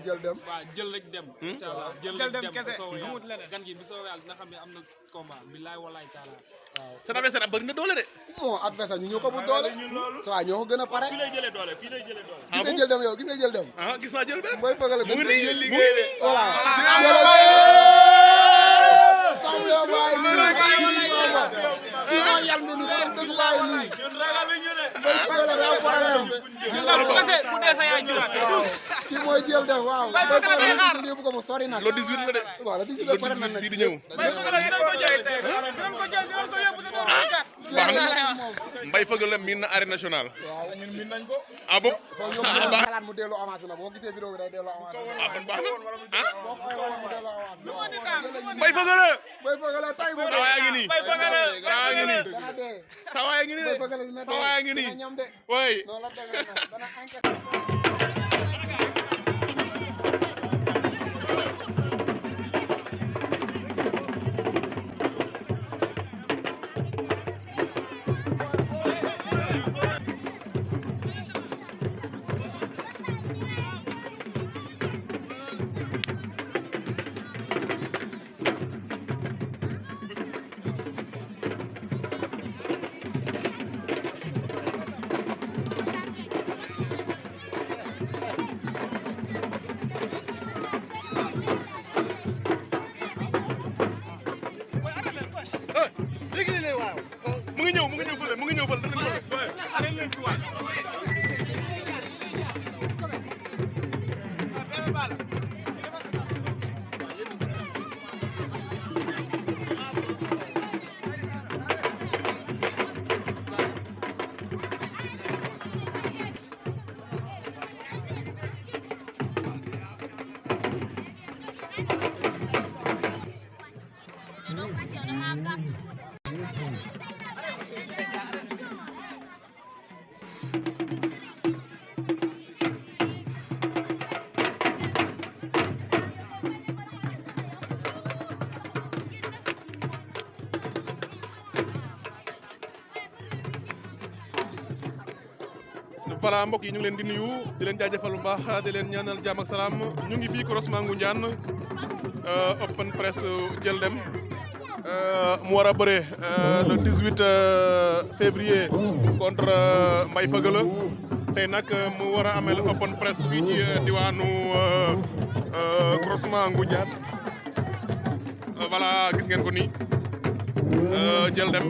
jël dem. waaw jël rek dem. incha allah jël rek dem kese gan gi bi soobee yàlla dina xam ne am na combat billaay walaay taala. waaw seen adversaire bëri na doole de. bon adversaire ñu ñoo ko bu doole. waaw ñoo ko gën a pare. fii lay jëlee doole fii lay jëlee doole. gis nga jël dem yow gis nga jël dem. ah gis naa jël benn. mooy fëgale mu ngi nii liggéey de. voilà. kii mooy jël dem waaw. bu ko mu sori nag. le 18 la de. waaw le 18 la pare na nag fii di ñëw. baax na Mbaye Feugeuleu miin na arène nationale. waaw ñun miin nañ ko. ah bon. xalaat mu delloo avance na boo gisee vidéo bi day delloo avance. ah kon baax na ah. boo xoolee mu delloo avance. Mbaye Feugeuleu. Mbaye Feugeuleu tay bu saa waay a ngi nii. saa waay a ngi nii. saa waay a ngi nii de. saa waay a ngi nii. oui. mu ngi ñëw fële mu ngi ñëw fële danañ fële. voilà mbokk yi ñu ngi leen di nuyu di leen jaajëfal bu baax di leen ñaanal jàmm ak salaam ñu ngi fii croisement Ngoundiane open press Dieul Dém mu war a bëre le 18 février contre Mbaye Feugeuleu tey nag mu war a amel open press fii ci diwaanu croisement Ngoundiane voilà gis ngeen ko nii Dieul Dém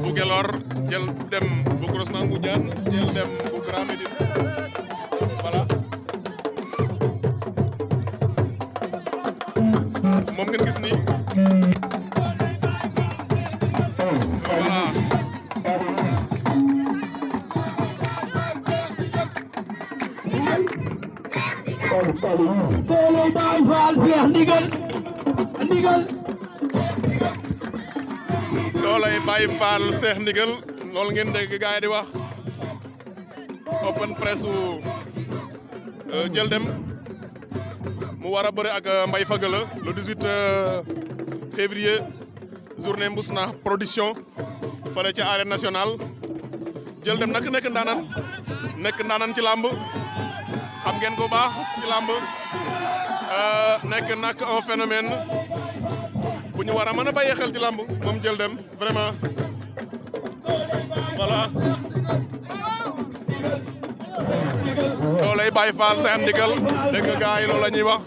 bu Gelor Dieul Dém bu croisement Ngoundiane Dieul Dém bu Grand Médine voilà moom ngeen gis nii voilà loolay Baye Fall Seex Ndigal loolu ngeen dégg gaay di wax open press u Dieul Dém mu war a bëre ak Mbaye Feugeuleu le 18 février journée Mbousnakh production fële ca arène nationale Dieul Dém nag nekk ndaanan ci làmb xam ngeen ko baax ci làmb nekk nag un phénomène bu ñu war a mën a bàyyi xel ci làmb moom Dieul Dém vraiment voilà loolu lay Baye Fall Seex Ndigal dégg nga gars yi loolu la ñuy wax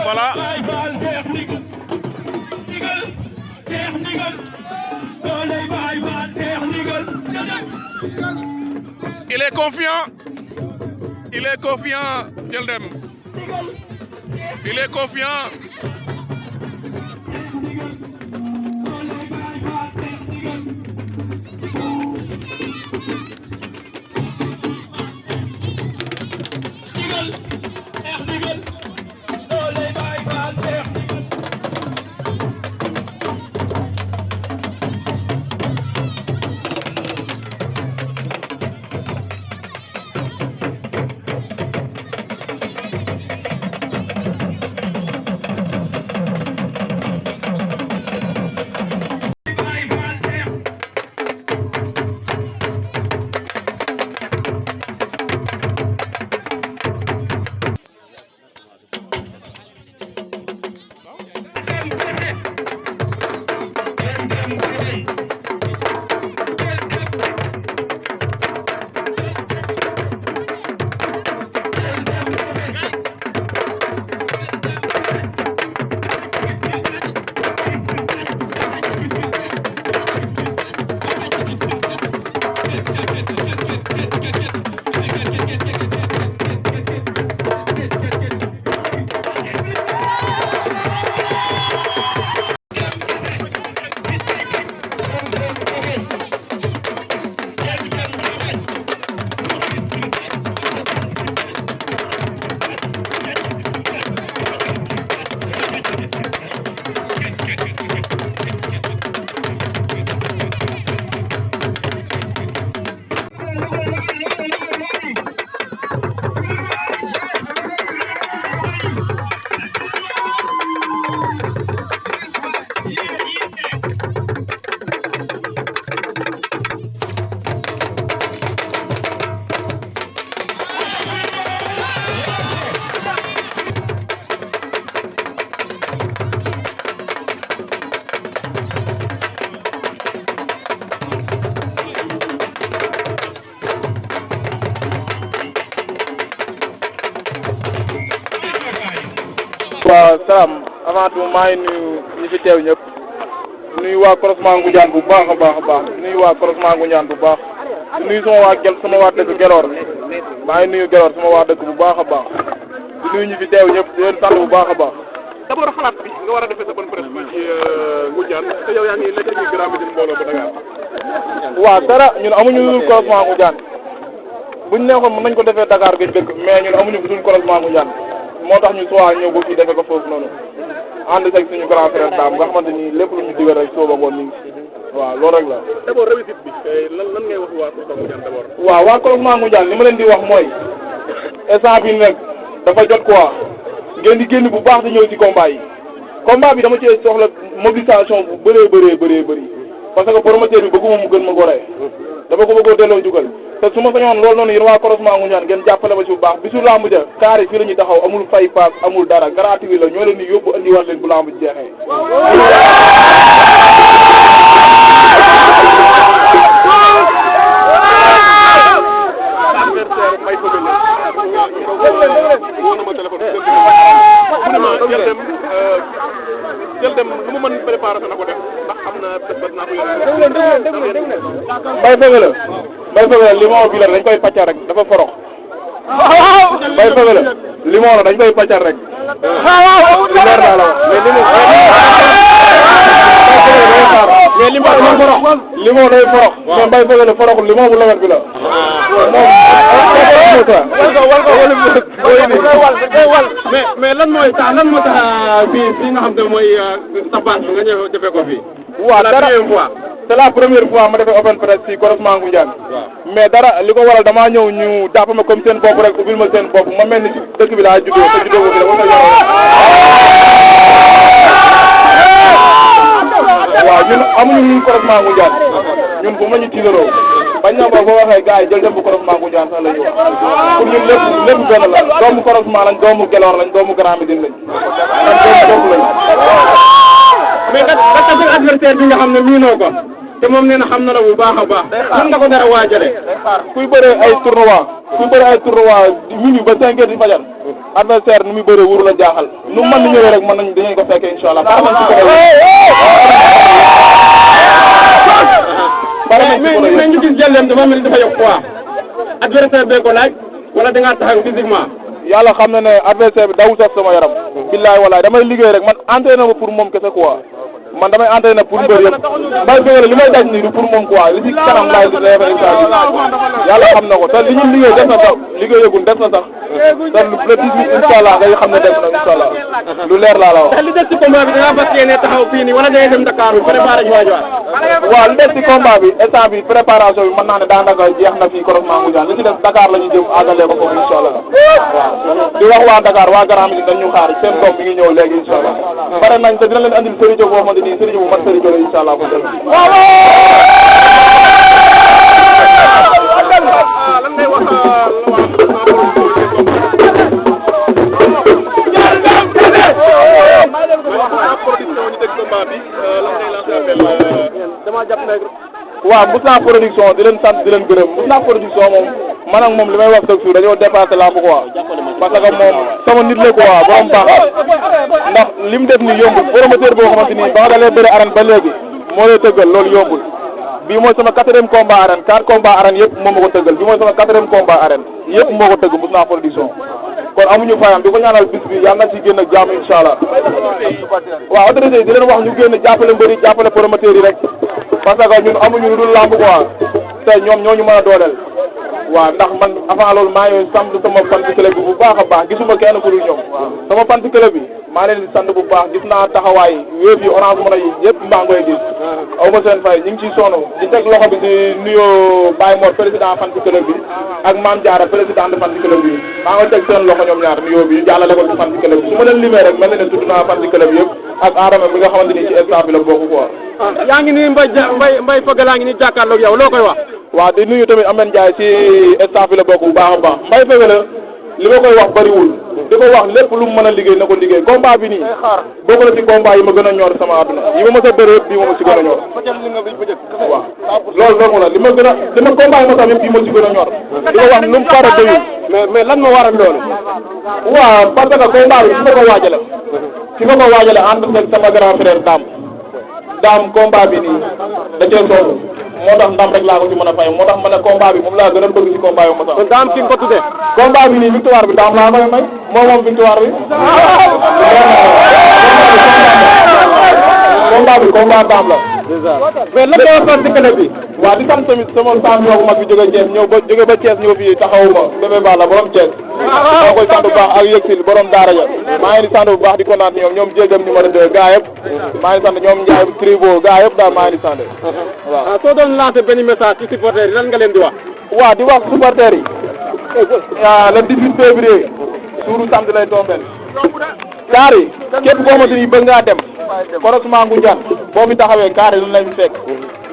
voilà il est confiant Dieul Dém il est confiant waaw salaam avant tout maa ngi nuyu ñi fi teew ñëpp nuyu waa croisement Ngoundiane bu baax a baax nuyu waa croisement Ngoundiane bu baax nuyu sama waa dëkk Gelor maa ngi nuyu Gelor sama waa dëkk bu baax a baax di nuyu ñi fi teew ñëpp di leen sant bu baax a baax. d'abord xalaat bi nga war a defee sa bonne presse bi ci Ngoundiane te yow yaa ngi nekk ci Grand Médine mbooloo ba Dakar. waaw dara ñun amuñu lu dul croisement Ngoundiane buñ neexoon mën nañ ko defee Dakar gëj dëkk mais ñun amuñu lu dul croisement Ngoundiane moo tax ñu soit ñëw ba fii defee ko foofu noonu ànd ak suñu grand frère Dame nga xamante ni lépp lu ñu digal rek soo ba ngoon ñu ngi waaw loolu rek la. d'abord réussite bi lan ngay wax waa croisement Ngoundiane d'abord. waaw waa croisement Ngoundiane li ma leen di wax mooy instant bi nag dafa jot quoi ngeen di génn bu baax di ñëw ci combat yi combat bi dama cee soxla mobilisation bu bëri parce que promoteur bi bëgguma mu gën ma goree dama ko bëggoo delloo jugal te su ma sañoon loolu noonu yéen waa croisement Ngoundiane ngeen jàppale ma ci bu baax bisu lamb ja kaar yi fii la ñuy taxaw amul fay paas amul dara gratuit la ñoo leen di yóbbu andiwaat leen bu lamb ji jeexee. adversaire may ko gën woo na ma téléphone Dieul Dém lu mu mën préparer na ko def ndax xam na bés naa ko yore. Mbaye Feugeula limon bi la dañ koy pàccal rek dafa forox. Mbaye Feugeula limon la dañ koy pàccal rek. leer naa la mais limon day forox. limon day forox. mais Mbaye Feugeula foroxul limon bu lewet bi la. mais lan moo tax fii nga xam te mooy sa base bi nga ñëw defee ko fii. waaw dara c'est la première fois ma defee open presse ci croisement Ngoundiane. mais dara li ko waral damaa ñëw ñu jàpp ma comme seen bopp rek ubbil ma seen bopp ma mel ni ci dëkk bi laa juddoo te juddoo ko fi waaw ñun amuñu ñun croisement Ngoundiane ñun bu ma ñu tiitaroo bañ na ko boo waxee gars yi Dieul Dém bu croisement Ngoundiane sax la ñu wax pour ñun lépp benn la doomu croisement lañ doomu Gelor lañ doomu Grand Médine lañ doomu lañ. mais nga tasee adversaire bi nga xam ne miinoo ko te moom nee na xam na la bu baax a baax lan nga ko dara waajale. kuy bëree ay tournoi minuit ba 5 heures di fajar adversaire nu muy bëree wuru la jaaxal nu mën ni ñëwee rek mën nañ dañuy ko fekkee incha allah. mais ñu gis Dieul Dém dafa mel ni dafa yokk poids adversaire bee ko laaj wala da ngaa taxaw physiquement. yàlla xam na ne adversaire bi dawul sax sama yaram. billaay wallaay damay liggéey rek man entraîné ma pour moom kese quoi man damay entraîné pour mbër yëpp Mbaye Feugeula li may daj nii du pour moom quoi li ci kanam laay di defar yàlla xam na ko te li ñu liggéey def na sax liggéeyagul def na sax te le 18 incha allah ngay xam ne def na incha allah lu leer laa la wax. li des ci combat bi da ngaa fas yéene taxaw fii nii wala da ngay dem Dakar bi préparé ñu waajuwaat. waaw li des ci combat bi instant bi préparation bi mën naa ne daanaka jeex na fii croisement Ngoundiane li ci des Dakar la ñu jëm àggalee ko foofu incha allah waaw di wax waa Dakar waa Grand Médine dañ ñu xaar seen doom mi ngi ñëw léegi incha allah pare nañ te dina leen andil Serigne Diop boo xamante ni Serigne bu mat Serigne Diop incha allah waaw Moussa production di leen sant di leen gërëm Moussa production moom man ak moom li may wax chaque jour dañoo dépassé lamb quoi parce que moom sama nit la quoi borom baax ndax li mu def ni yombul promoteur boo xamante ni ba nga dalee bëri arène ba léegi moo lay tëggal loolu yombul bii mooy sama 4e combat arène 4 combat arène yëpp moo ma ko tëggal bii mooy sama 4e combat arène yëpp moo ko tëgg Moussa production kon amuñu fayam di ko ñaanal bis bi yàlla na ci génn ak jàmm incha allah waaw autorité yi di leen wax ñu génn jàppale mbëri jàppale promoteur yi rek parce que ñun amuñu lu dul lamb quoi te ñoom ñoo ñu mën a dooleel waaw ndax man avant loolu maa ngi sant sama fan club bi bu baax a baax gisuma kenn ku dul ñoom sama fan club bi maa leen di sant bu baax gis naa taxawaay wéef yi orange mën a yi yëpp maa ngi koy gis aw ma seen fay ñu ngi ciy sonn di teg loxo bi di nuyoo Baye Mor président fan club bi ak Mame Diarra président de fan club bi maa ngi teg seen loxo ñoom ñaar nuyoo bi jàllale ko ci fan club bi su ma leen limee rek mel na ne tudd naa fan club yëpp ak Adama bi nga xamante ni ci staff bi la bokk quoi. yaa ngi nii Mbaye Feugeula ngi nii jàkkaarloog yow loo koy wax. waaw di nuyu tamit Amène Ndiaye ci staff bi la bokk bu baax a baax Mbaye Feugeula li ma koy wax bëriwul di ko wax lépp lu mu mën a liggéey na ko liggéey combat bi nii bokk na ci combat yi ma gën a ñor sama àdduna yi ma mës a bëre yëpp bii moom si gën a ñor waaw loolu dong la li ma combat yi ma sax yëpp bii moo si gën a ñor di ko wax lu mu fara doyul mais lan moo waral loolu. waaw parce que combat bi su ma ko waajale fi nga ko waajale ànd ak sama grand frère Dame combat bi nii da cee sonn moo tax ndam rek laa ko ci mën a fay moo tax ma ne combat bi moom laa gën a bëgg ci combat yu ma sax. Dame ki nga ko tuddee. combat bi nii victoire bi Dame laa koy may moom victoire bi. combat bi combat Dame la. mais lan la war ci club bi. waaw di sant tamit sama champion bu mag bi jóge Thiès ñëw ba ñëw fii taxawuma bébé Ba la borom Thiès. maa koy sant bu baax ak yëgsil borom daara ja maa ngi di sant bu baax di kontaan ñoom jéegam numéro 2 gaa yëpp maa ngi sant ñoom Ndiaye Tribo gaa yëpp daal maa ngi di sant waaw. soo doon lancer benn message ci supporters yi lan nga leen di wax. waaw di wax supporters yi le 18 février suuru samedi lay tombeel kaar yi képp koo xamante ni bëgg ngaa dem croisement Ngoundiane boo fi taxawee kaar yi lan lay fi fekk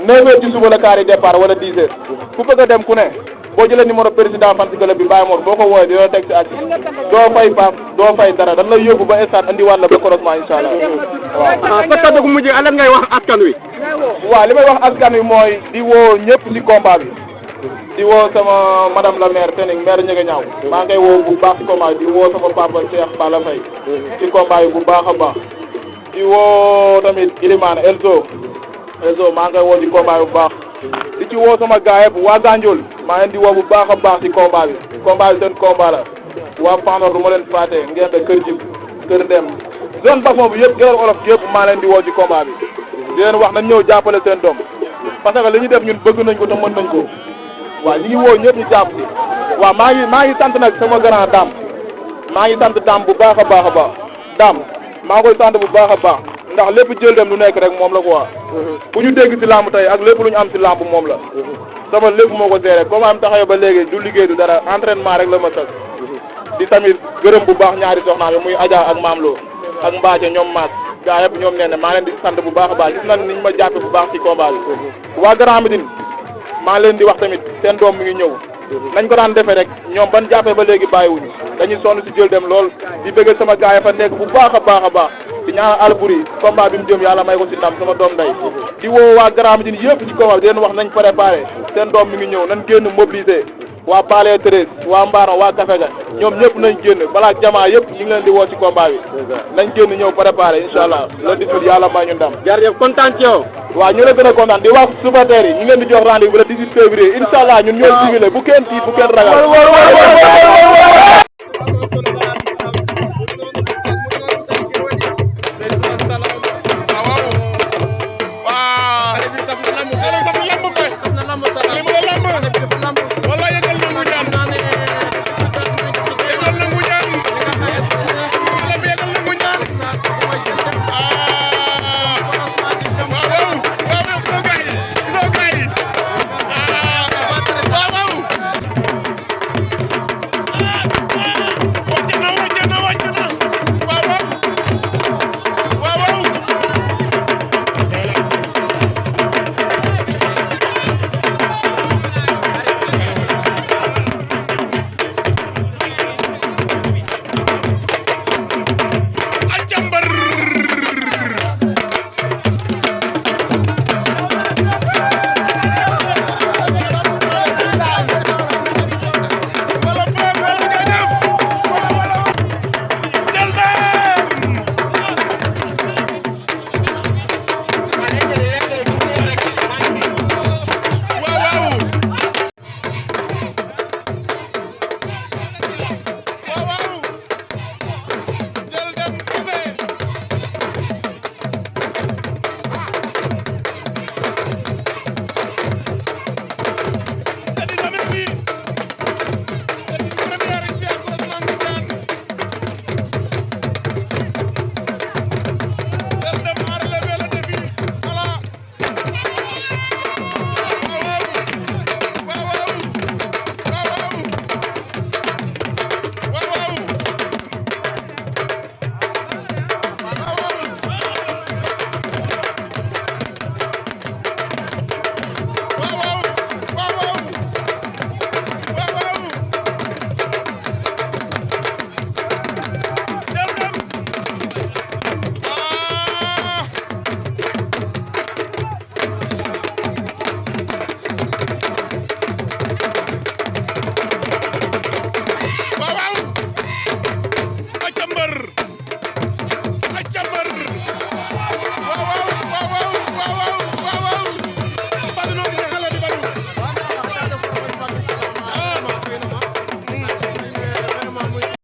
9 heures ci suba la kaar yi départ wala 10 heures ku bëgg a dem ku ne boo jëlee numéro président fan si club bi Baye Mor boo ko woowee dina teg si ak doo fay paas doo fay dara dañ lay yóbbu ba stade andiwaat la ba croisement incha allah waaw. sa kàddu gu mujj lan ngay wax askan wi. waaw li may wax askan wi mooy di woo ñëpp ci combat bi di woo sama madame la maire Tening maire Ñege Ñaaw maa ngi koy woo bu baax ci combat bi di woo sama papa Cheikh Bala Faye ci combat bi bu baax a baax di woo tamit Ilimane Elzo maa ngi koy woo ci combat bi bu baax. di ci woo sama gaay yëpp waa Gandiol maa leen di woo bu baax a baax ci combat bi seen combat la waa Fanor du ma leen fàtte ngeen de Kër Jib Kër Dem zone basson bi yëpp Gëral Olof yëpp maa leen di woo ci combat bi di leen wax nañ ñëw jàppale seen doom parce que li ñu def ñun bëgg nañ ko te mën nañ ko waaw ñu ngi woo ñëpp ñu jàpp ci waaw maa ngi sant nag sama grand Dame maa ngi sant Dame bu baax a baax a baax Dame maa koy sant bu baax a baax ndax lépp jël dem lu nekk rek moom la quoi bu ñu dégg ci làmb tey ak lépp lu ñu am ci làmb moom la sama lépp moo ko géré comme am taxawee ba léegi du liggéey du dara entraînement rek la ma sas di tamit gërëm bu baax ñaari soxnaa bi muy Adja ak Maam Lo ak Mbaace ñoom Maas gaa yëpp ñoom nee na maa leen di sant bu baax a baax gis nañ niñ ma jàppe bu baax ci combat bi waa Grand Médine maa leen di wax tamit seen doom mi ngi ñëw nañ ko daan defee rek ñoom ban jàppee ba léegi bàyyiwuñu dañuy sonn si jël dem lool di bëgg sama gaay fa nekk bu baax a baax a baax di ñaanal Alboury combat bi mu jëm yàlla may ko si ndam sama doom nday di woo waa Grand Médine yëpp ci combat bi di leen wax nañ préparé seen doom mi ngi ñëw nañ génn mobilisé waa Palais 13 waa Mbaaram waa Kafega ñoom ñëpp nañ génn balaa jamaa yëpp ñu ngi leen di woo ci combat bi nañ génn ñëw préparé incha allah le 18 yàlla may ñu ndam. jërëjëf kontaan ci yow. waaw ñu la gën a kontaan di wax supporters yi ñu ngi leen di jox rendez-vous le 18 février incha allah ñun ñooy civilé bu kenn tiit bu kenn ragal.